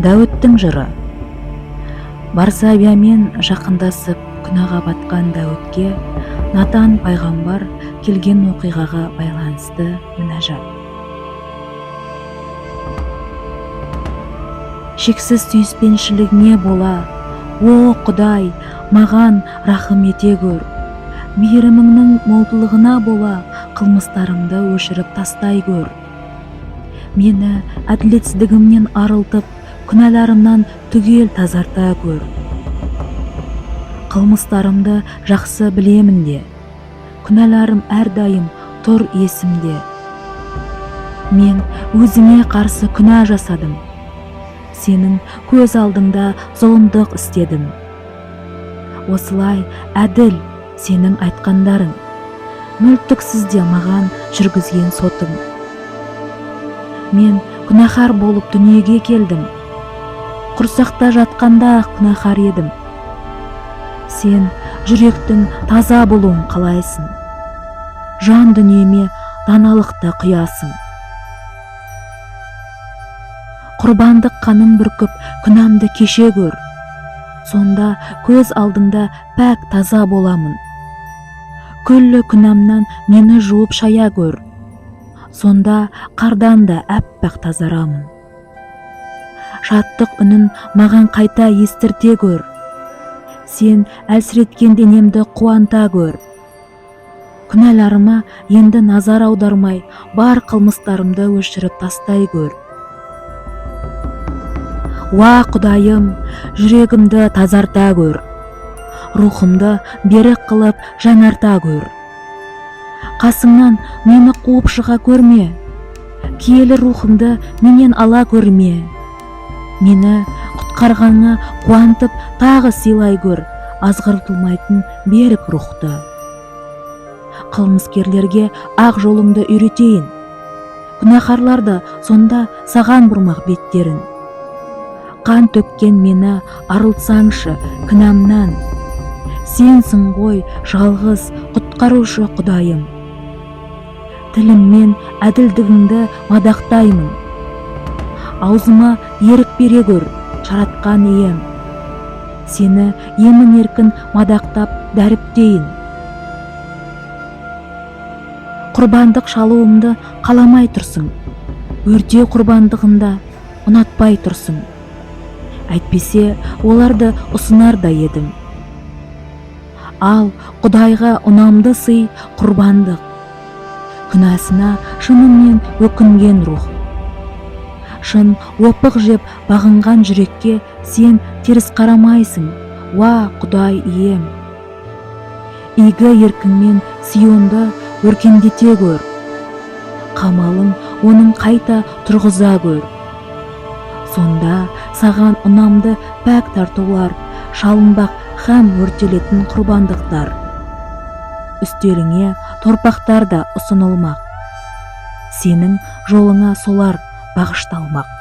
Дәуіттің жыры. Барсавиямен жақындасып күнәға батқан Дәуітке Натан пайғамбар келген оқиғаға байланысты мінәжат. Шексіз сүйіспеншілігіңе бола, о Құдай, маған рахым ете көр. Мейіріміңнің молдылығына бола, қылмыстарымды өшіріп тастай көр. Мені әділетсіздігімнен арылтып, күнәларымнан түгел тазарта көр. Қылмыстарымды жақсы білемін де, күнәларым әрдайым тұр есімде. Мен өзіңе қарсы күнә жасадым. Сенің көз алдыңда зұлымдық істедім. Осылай әділ сенің айтқандарың, мүлтіксіз де маған жүргізген сотың. Мен күнәһар болып дүниеге келдім. Құрсақта жатқанда-ақ күнәһар едім. Сен жүректің таза болуын қалайсың. Жан дүниеме даналықты құясың. Құрбандық қаның бүркіп, күнәмді кеше көр. Сонда көз алдыңда пәк таза боламын. Күллі күнәмнан мені жуып шая көр. Сонда қардан да әппақ тазарамын. Шаттық үнін маған қайта естірте көр. Сен әлсіреткен денемді қуанта көр. Күнәларыма енді назар аудармай, бар қылмыстарымды өшіріп тастай көр. Уа Құдайым, жүрегімді тазарта көр. Рухымды берік қылып жаңарта көр. Қасыңнан мені қуып шыға көрме. Киелі рухыңды менен ала көрме. Мені құтқарғаныңа қуантып тағы сыйлай көр, азғыртылмайтын берік рухты. Қылмыскерлерге ақ жолыңды үйретейін. Күнәһарларды сонда саған бұрмақ беттерін. Қан төккен мені арылтсаңшы күнәмнан. Сенсің ғой жалғыз құтқарушы Құдайым. Тіліммен әділдігіңді мадақтаймын. Аузыма ерік бере көр, жаратқан ием. Сені емін-еркін мадақтап дәріптейін. Құрбандық шалуымды қаламай тұрсың. Өртеу құрбандығында ұнатпай тұрсың. Әйтпесе оларды ұсынар да едім. Ал Құдайға ұнамды сый құрбандық. Күнәсына шынымен өкінген рух. Шын опық жеп бағынған жүрекке сен теріс қарамайсың, уа Құдай ием. Игі еркіңмен Сионды өркендете көр. Қамалың оның қайта тұрғыза көр. Сонда саған ұнамды пәк тартулар, шалынбақ һәм өртелетін құрбандықтар. Үстеліңе торпақтар да ұсынылмақ. Сенің жолыңа солар бағышталмақ.